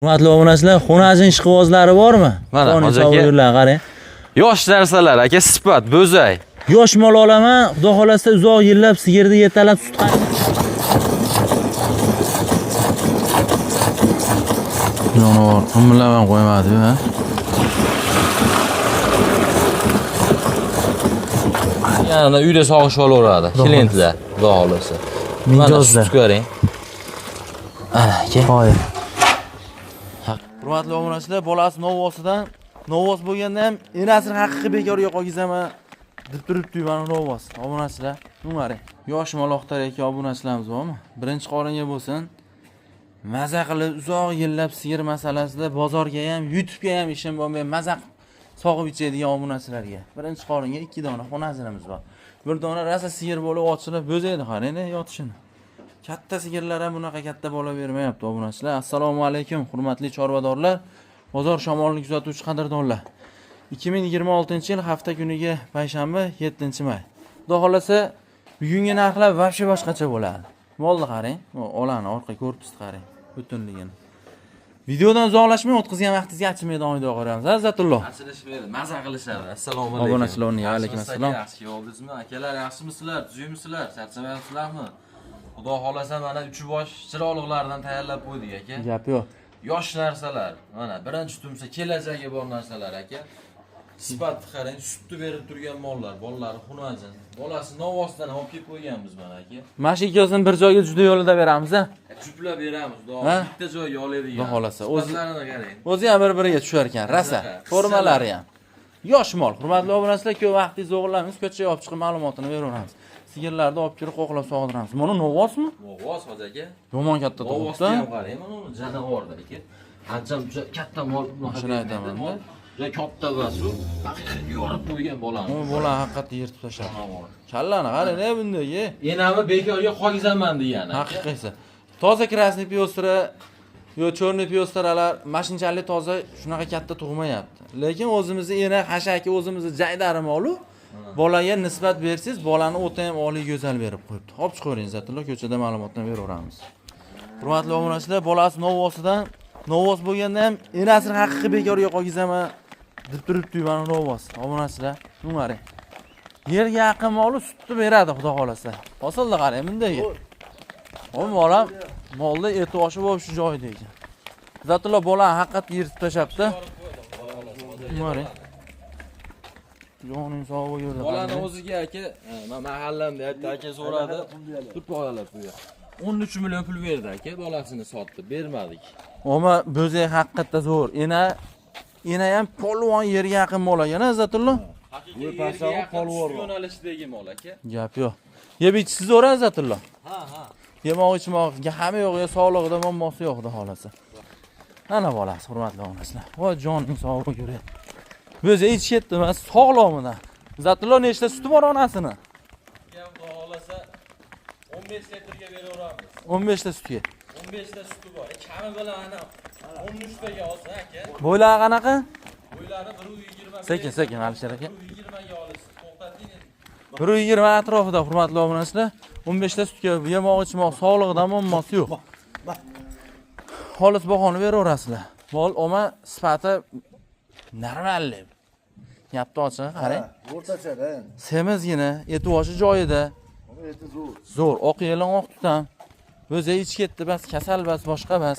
Hurmatli obunachilar, Xonajin ishqibozlari bormi? Mana, Xonim hoji aka. Qarang. Yosh narsalar aka, sifat, bo'zay. Yosh mol olaman, xudo xolasa uzoq yillab sigirni yetalab sut Jonivor, qimillab ham qo'ymadi-yu, ha? Yana uyda sog'ish olaveradi klientlar, xudo xolasa. Mana Mijozlar. sut ko'ring. Ana aka. Qoyil. Hurmatli obunachilar, bolasi Novvosidan Novvos bo'lganda ham enasini haqiqiy bekorga qolgizaman deb turibdi mana Novvos. Obunachilar, qarang. Yosh mol oqtar aka obunachilarimiz bormi? Birinchi qoringa bo'lsin. Maza qilib uzoq yillab sigir masalasida bozorga ham, YouTube'ga ham ishim bo'lmay maza qilib sog'ib ichadigan obunachilarga. Birinchi qoringa 2 dona xonazinimiz bor. Bir dona rosa sigir bo'lib ochilib bo'zaydi, qarang yotishini. Katta sigirlar ham bunaqa katta bola bermayapti obunachilar. Assalomu alaykum hurmatli chorvadorlar, bozor shamolini kuzatuvchi qadrdonlar. 2026-yil hafta kuniga payshanba 7-may. Xudo xolasa bugungi narxlar вообще boshqacha bo'ladi. Molni qarang, olani orqa korpusni qarang, butunligini. Videodan uzoqlashmay o'tkazgan vaqtingizga achinmaydi oyda o'g'iramiz. Azzatulloh. Achinishmaydi, maza qilishadi. Assalomu alaykum. Obunachilar o'rniga alaykum assalom. Yaxshi yo'ldingizmi? Akalar, yaxshimisizlar? Tuzukmisizlar? Charchamayapsizlarmi? Xudo xolasa mana uch bosh chiroyliqlardan tayyorlab qo'ydik aka. Gap yo'q. Yosh narsalar, mana birinchi tumsa kelajagi bor narsalar aka. Sifatni qarang, sutni berib turgan mollar, bolalari xunajin. Bolasi Novvosdan ham olib kelib qo'yganmiz mana aka. Mana shu ikkosini bir joyga juda yo'lida beramiz a. Juplab beramiz, xudo Ha? bitta joyga oladigan. Xudo xolasa, o'zi- Sifatlarini qarang. O'zi ham bir-biriga tushar ekan, rosa. Formalari ham. Yosh mol. Hurmatli obunachilar, ko'p vaqtingizni o'g'irlamaymiz, ko'chaga olib chiqib ma'lumotini beraveramiz. Sigirlarni olib kirib qo'qlab sog'diramiz. Mana Novvosmi? Novvos hoji aka. Yomon katta Novvosni tug'ibdi. ham qarang, mana uni janavorda aka. Ancha juda katta mol bunaqa Shuni bermaydi. aytaman-da. Mol juda katta va suv haqiqiy yorib qo'ygan bolani. Bu bola haqiqatda yirtib tashladi. Janavor. Kallani qarang, ne bunday? Enami bekorga qolgizaman degani. aka. Haqiqiysi. Toza krasniy piostra yo chorniy piostralar mashinchalik toza shunaqa katta tug'mayapti. Lekin o'zimizni ena hashaki o'zimizni jaydari molu bolaga nisbat bersangiz, bolani o'ta ham oliy go'zal berib qo'yibdi. Hop chiqavering Izzatullo, ko'chada ma'lumotni beraveramiz. Hurmatli obunachilar, bolasi Novvosidan Novvos bo'lganda ham enasini haqiqiy bekorga qolgizaman deb turibdi mana Novvos. Obunachilar, qarang. Yerga yaqin moli sutni beradi xudo xolasa. Hosilni qarang bunday. O mol ham molda eti oshi bo'lib shu joyida ekan. Izzatullo bolani haqiqatda yirtib tashlabdi. Qarang. Joning sog' bo'ldi. Bolani o'ziga aka, mana mahallamda bitta aka so'radi. Turib bolalar bu yerda. 13 million pul berdi aka, bolasini sotdi, bermadik. Ammo bo'zak haqiqatda zo'r. Ena ham polvon yerga yaqin mol ekan, Izzatullo. Haqiqiy yerga yaqin yo'nalishdagi mol aka. Gap yo'q. Yeb ichsiz zo'r Izzatullo. Ha, ha. Yemoq ichmoqga hamma yo'q, sog'lig'ida muammosi yo'q xudo xolasa. Ana bolasi, hurmatli obunachilar. Voy joning sog' ko'ryapti. Bo'zak ichib ketdi, mana sog'lomida. Izzatullo nechta suti bor onasini? Xudo xolasa 15 litrga beraveramiz. 15 ta sutga. 15 ta suti bor. Kami bilan ana 13 taga olsa aka. Bo'ylari qanaqa? Bo'ylari 1.20. Sekin, sekin Alisher aka. 1.20 ga olasiz. To'xtating. 1.20 atrofida hurmatli obunachilar. 15 ta sutga yemoq ichmoq sog'lig'ida muammosi yo'q. Xolis bahoni beraverasizlar. Mol oma sifati normalli. Gapni ochig'i qarang. O'rtacha da endi. Semizgina, eti oshi joyida. Eti zo'r. Zo'r, oq yelin oq tutam. O'zi ich ketdi, bas kasal bas, boshqa bas.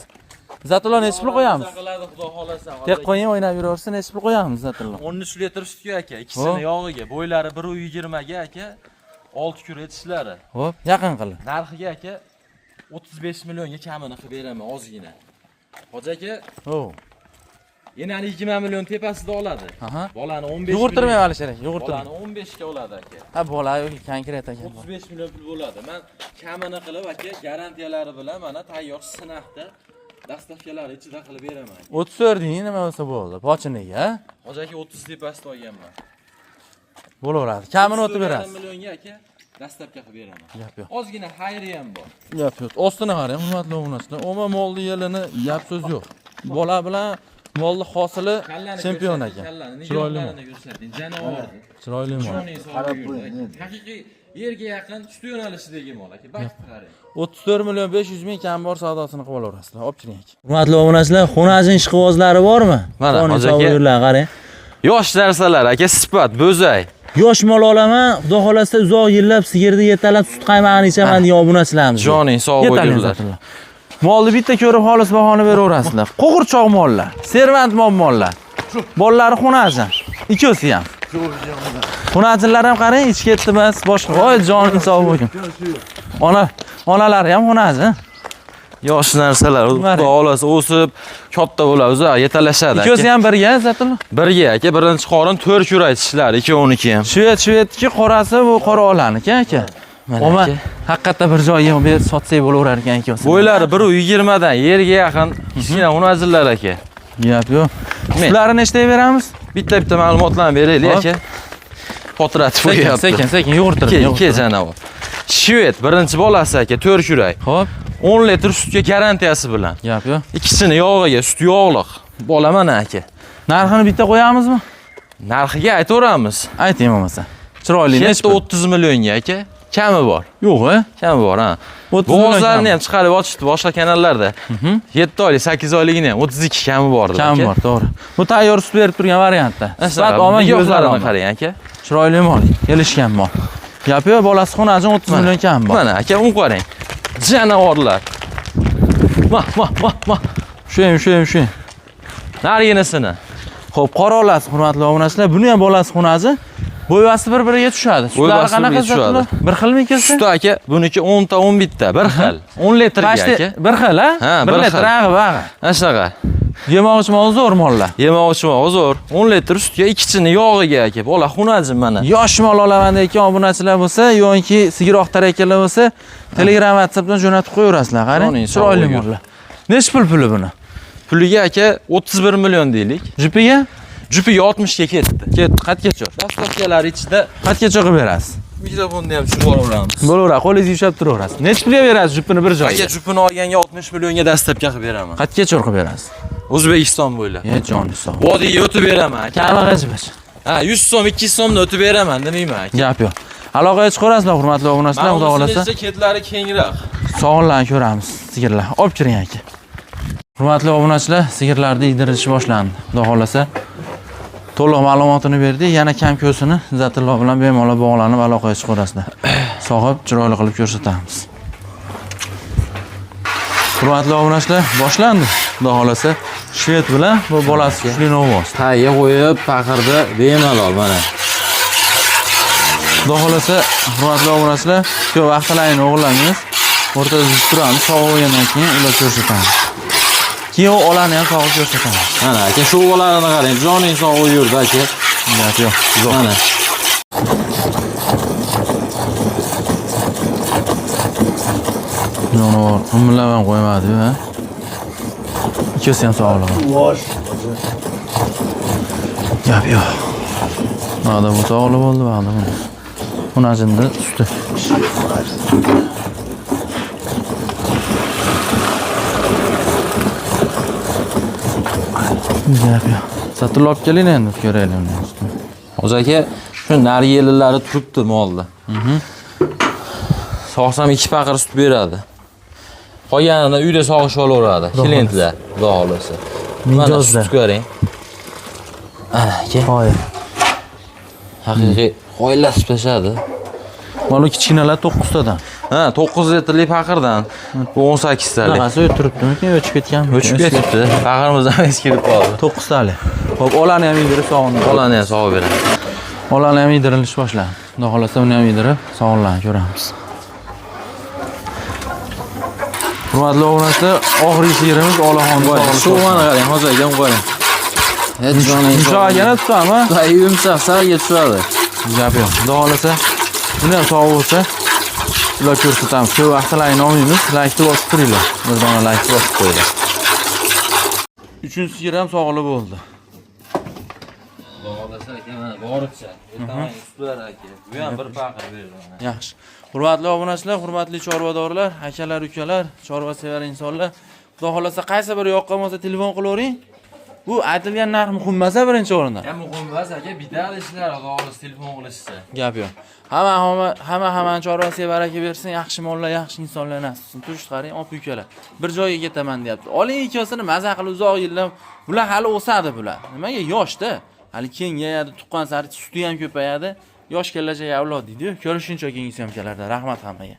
Izzatullo necha pul qo'yamiz? Qiladi xudo xolasa. Tek qo'ying o'ynab yuraversin, necha pul qo'yamiz Izzatullo? 13 litr sutga aka, ikkisini yog'iga, bo'ylari 1.20 ga aka, 6 kur etishlari. Xo'p, yaqin qilin. Narxiga aka 35 millionga kamini qilib beraman ozgina. Hoji aka, Ho. enani 20 million tepasida oladi. Aha. Bolani 15 Yo'g'irtirmang Alisher aka, yo'g'irtirmang. Bolani 15 ga oladi aka. Ha, bola yo'q, konkret ekan. 35 million pul bo'ladi. Men kamini qilib aka, garantiyalari bilan mana tayyor sinaqda dastavkalari ichida qilib beraman. 34 deng, nima bo'lsa bo'ldi. Pochiniga, ha? Hoji aka 30 tepasida olganman. Bo'laveradi. Kamini o'tib berasiz. millionga aka dastavka qilib beraman. Gap yo'q. Ozgina xayri ham bor. Gap yo'q. Ostini qarang, hurmatli obunachilar. Oma molni yelini gap so'z yo'q. Bola bilan molni hosili chempion ekan. Kallani, Chiroyli mol. ko'rsating, janavorni. Chiroyli mol. Joning Qarab sog'ligi qo'ying, yurdi. Haqiqiy Yerga yaqin sut yo'nalishidagi mol aka. Bakti qarang. 34 million 500 ming kam bor, savdosini qilib olaverasizlar. Olib kiring aka. Hurmatli obunachilar, xonajin ishqibozlari bormi? Mana, Xonim hoji aka. sovurlar, qarang. Yosh narsalar aka, sifat, bo'zay. Yosh mol olaman, xudo xolasa uzoq yillab sigirni yetalab sut qaymog'ini ichaman degan obunachilarimiz. Joning sog' Yetarli bo'linglar. zotirlar. Molni bitta ko'rib xolis bahoni beraverasizlar. Qo'g'irchoq mollar, servant mollar. Bolalari xonajin. Ikkovsi ham. Xonajinlar ham qarang, ich ketdi emas, boshqa. Voy joning sog' bo'lsin. Ona, onalari ham xonajin. Yosh narsalar, Qarang. xudo xolasa o'sib, katta bo'ladi, uzoq yetalashadi. aka. Ikkovsi ham birga, Zatullo. Birga aka, birinchi qorin 4 kuray tishlari, 2.12 ham. Shved, shvedniki qorasi bu qora olaniki aka. Mana Oma aka. haqiqatda bir joyga berib sotsak bo'laverar ekan ikkovsi. Bo'ylari 1.20 dan yerga yaqin, kichkina xonajinlar aka. Gap yo'q. Sutlarini nechtaga beramiz? Bitta-bitta ma'lumotlarni beraylik Hop. aka. Potratib Sekin, qo'yapti. sekin, sekin yo'g'irtirib, Ke, ke yo'g'irtirib. janavor. Shved birinchi bolasi aka, 4 kuray. Xo'p, 10 litr sutga garantiyasi bilan. gap yo'q. Ikkisini yog'iga sut yog'liq. Bola mana aka. Narxini bitta qo'yamizmi? Narxiga aytaveramiz. Ayting bo'lmasa. Chiroyli nechi Yetti pul? 30 millionga aka. Kami bor. Yo'q, e? Kami bor, ha. 30 million Bo'g'ozlarini kami. ham chiqarib ochishdi boshqa kanallarda. 7 oylik, 8 oyligini ham 32 kami bor dedi. Kam aka. bor, to'g'ri. Bu tayyor sut berib turgan variantda. Sifat Olma olma, go'zal yo'qlarini olma. qarang aka. Chiroyli mol, kelishgan mol. Gap yo'q, bolasi xonajin 30 Mana. million kam bor. Mana aka, uni qarang. Janavorlar. Mah, mah, mah, mah. Shu ham, shu ham, shu ham. Nariginisini. Xo'p, qora olasi hurmatli obunachilar, buni ham bolasi xonasi bo'yvasi bir-biriga tushadi. Sutlari Bo'yvasi qanaqa bir-biriga tushadi. Zatullo? Bir xilmi ikkovsi? Suti aka, buniki 10 ta 11 ta, bir xil. 10 litrga Pashti aka. bir xil, ha? Ha, bir bir litr xil. ag'i bag'i. Mana shunaqa. Yemoq ichmog'i zo'r mollar. Yemoq ichmog'i zo'r. 10 litr sutga ikkisini yog'iga aka. Bola xunajin mana. Yosh mol olaman deyotgan obunachilar bo'lsa, yoki sigir oqtarayotganlar bo'lsa, Telegram, WhatsAppdan jo'natib qo'yaverasizlar. Qarang, Joning sog' chiroyli bo'lgur. mollar. Nechi pul puli buni? Puliga aka 31 million deylik. Jupiga? Jupiga 60 ga ketdi. Ketdi, qatgacha? Dastavkalari ichida Qatgacha qilib berasiz? mikrofonni ham tushirib olaveramiz. Bo'laveradi, qo'lingizga ushlab turaverasiz. Nechi pulga berasiz jupini bir joyga? Aka jupini olganga 60 millionga dastavka qilib beraman. Qatgacha qilib berasiz? O'zbekiston bo'ylab. Ye joningiz sog'. Vodiyga o'tib beraman aka. Kami qancha? Ha, 100 so'm, 200 so'mdan o'tib beraman demayman aka. Gap yo'q. Aloqaga chiqaverasizlar, hurmatli obunachilar, xudo Mana xolasa. ketlari kengroq. Sog'inlarni ko'ramiz, sigirlar. Olib kiring aka. Hurmatli obunachilar, sigirlarni yedirilishi boshlandi. Xudo xolasa. To'liq ma'lumotini berdik. Yana kam ko'sini Zatullo bilan bemalol bog'lanib aloqaga chiqaverasizlar. Sog'ib, chiroyli qilib ko'rsatamiz. Hurmatli obunachilar, boshlandi. Xudo xolasa, shved bilan bu bolasi kuchli novoz. Tagiga qo'yib, paqirda bemalol mana. Xudo xolasa, hurmatli obunachilar, ko'p vaqtlarini o'g'irlamaymiz. O'rtada suzib turamiz, sog'ib bo'lgandan keyin ular ko'rsatamiz. Keyin u olani ham sog'ib ko'rsatamiz. Mana aka, shu bolalarni qarang, joning sog' yurdi aka. Gap yo'q. Mana. Jonivor, umillab ham qo'ymadi-yu, ha? Ikkosi ham sog'lig'i. Bosh. Gap yo'q. Mana bu sog'li bo'ldi, mana bu. Xunajinda suti. Gap yo'q. Satullo olib keling endi ko'raylik uni sutini. Hozir aka, shu narigi yillari turibdi molda. Sog'sam 2 paqir sut beradi. Qolganini uyda sog'ish olaveradi klientlar, xudo xolasa. Mana Mijozlar. sut ko'ring. Ana aka, Qoyil. haqiqiy qoyillatib tashladi. Mana kichkinalar 9 tadan. Ha, 9 litrli paqirdan. Bu 18 talik. Bunaqasi o'tiribdimikin, o'chib ketganmi? O'chib ketibdi. Paqirimiz ham eskirib qoldi. 9 talik. Xo'p, olani ham yedirib sog'inib. Bolani ham sog'ib beradi. Olani ham yedirilish boshlandi. Xudo xolasa uni ham yedirib, sog'inlarni ko'ramiz. Hurmatli obunachilar, oxirgi sigirimiz Olaxon. Shu mana qarang, hozir akam qarang. Yumshoq akani tutami? Yumshoq, sarga tushadi. Gap yo'q. Xudo xolasa buni ham sog'ib bo'lsa, ular ko'rsatamiz. Ko'p vaqtni olmaymiz. Laykni bosib turinglar. Bir dona laykni bosib qo'yinglar. Uchinchi sigir ham sog'ilib bo'ldi. Xudo xolasa aka, mana boricha. Ertaman sutlar aka. Bu ham bir paqir berdi mana. Yaxshi. Hurmatli obunachilar, hurmatli chorvadorlar, akalar, ukalar, chorva sevar insonlar. Xudo xolasa qaysi biri yoqqan bo'lsa telefon qilavering. Bu aytilgan narx muhim emas birinchi o'rinda. Ya muhim emas aka, bitadi ishlar, xudo xohlasa telefon qilishsa. Gap yo'q. Hamma hamma hamma hammani chorvasiga baraka bersin, yaxshi mollar, yaxshi insonlar nasib qilsin. Turishni qarang, opa ukalar. Bir joyga ketaman deyapti. Oling ikkosini maza qilib uzoq yillar. Bular hali o'sadi bular. Nimaga yoshda? Hali kengayadi, tuqqan sari suti ham ko'payadi. Yosh kelajak avlod deydi-yu. Ko'rishguncha keyingi syomkalarda. Rahmat hammaga.